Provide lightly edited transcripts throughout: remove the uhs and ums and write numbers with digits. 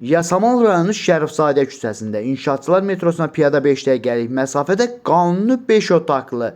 Yasamal rayonu Şərifzadə küçəsində İnşaatçılar metrosuna piyada 5 dəqiqəlik məsafədə qanuni 5 otaqlı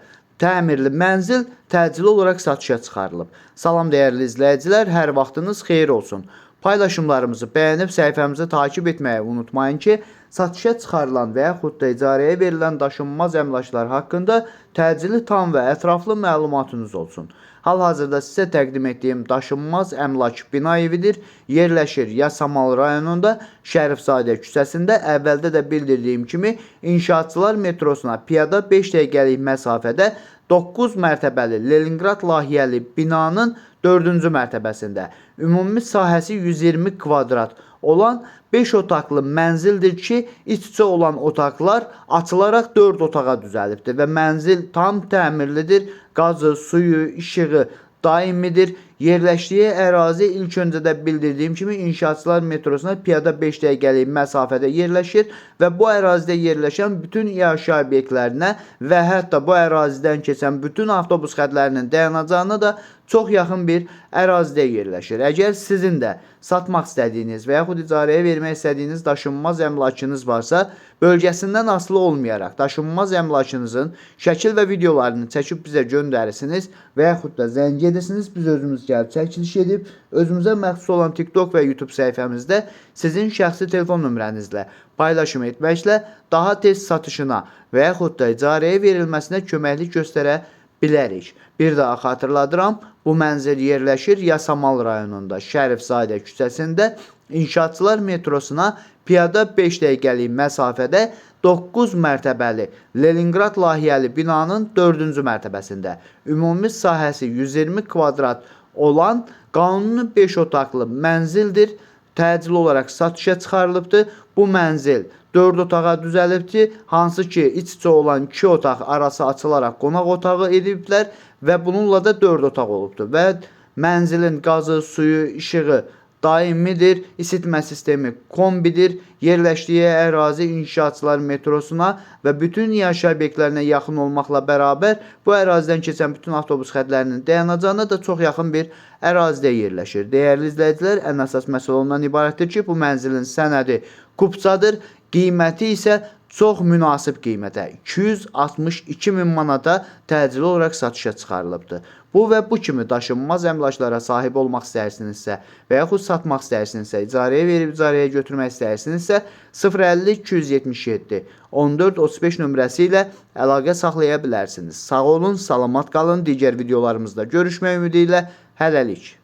təmirli mənzil təcili olaraq satışa çıxarılıb. Salam dəyərli izləyicilər, hər vaxtınız xeyir olsun. Paylaşımlarımızı bəyənib səhifəmizi takip etməyi unutmayın ki, satışa çıxarılan və yaxud da icarəyə verilən daşınmaz əmlaklar haqqında təcili, tam və ətraflı məlumatınız olsun. Hal-hazırda sizə təqdim etdiyim daşınmaz əmlak bina evidir. Yerləşir Yasamal rayonunda Şərifzadə küçəsində. Əvvəldə də bildirdiyim kimi İnşaatçılar metrosuna piyada 5 dəqiqəlik məsafədə 9 mərtəbəli Leninqrad layihəli binanın 4-cü mərtəbəsində ümumi sahəsi 120 kvadrat olan 5 otaqlı mənzildir ki, iç-içə olan otaqlar açılaraq 4 otağa düzəlibdir və mənzil tam təmirlidir. Qazı, suyu, işığı daimidir. Yerləşdiyi ərazi ilk öncə də bildirdiyim kimi İnşaatçılar metrosuna piyada 5 dəqiqəlik məsafədə yerləşir və bu ərazidə yerləşən bütün yaşayış obyektlərinə və hətta bu ərazidən keçən bütün avtobus xətlərinin dayanacağına da çox yaxın bir ərazidə yerləşir. Əgər sizin də satmaq istədiyiniz və yaxud icarəyə vermək istədiyiniz daşınmaz əmlakınız varsa, bölgəsindən asılı olmayaraq daşınmaz əmlakınızın şəkil və videolarını çəkib bizə göndərirsiniz və yaxud da zəng edirsiniz, biz özümüz gəlib çəkiliş edib özümüzə məxsus olan TikTok və YouTube səhifəmizdə sizin şəxsi telefon nömrənizlə paylaşım etməklə daha tez satışına və yaxud da icarəyə verilməsinə köməklik göstərə bilərik. Bir daha xatırladıram, bu mənzil yerləşir Yasamal rayonunda Şərifzadə küçəsində İnşaatçılar metrosuna piyada 5 dəqiqəlik məsafədə 9 mərtəbəli Leninqrad layihəli binanın 4-cü mərtəbəsində ümumi sahəsi 120 kvadrat olan qanuni 5 otaqlı mənzildir. Təcili olaraq satışa çıxarılıbdır. Bu mənzil 4 otağa düzəlibdir. Hansı ki, iç-içə olan 2 otaq arası açılaraq qonaq otağı ediblər və bununla da 4 otaq olubdur. Və mənzilin qazı, suyu, işığı daimidir. İsitmə sistemi kombidir. Yerləşdiyi ərazi İnşaatçılar metrosuna və bütün yaşayış obyektlərinə yaxın olmaqla bərabər bu ərazidən keçən bütün avtobus xətlərinin dayanacağına da çox yaxın bir ərazidə yerləşir. Dəyərli izləyicilər, ən əsas məsələ ondan ibarətdir ki, bu mənzilin sənədi kupçadır, qiyməti isə çox münasib qiymətə 262 min manata təcili olaraq satışa çıxarılıbdır. Bu və bu kimi daşınmaz əmlaklara sahib olmaq istəyirsinizsə və yaxud satmaq istəyirsinizsə, icarəyə verib icarəyə götürmək istəyirsinizsə 050 277 14 35 nömrəsi ilə əlaqə saxlaya bilərsiniz. Sağ olun, salamat qalın. Digər videolarımızda görüşmək ümidi ilə hələlik.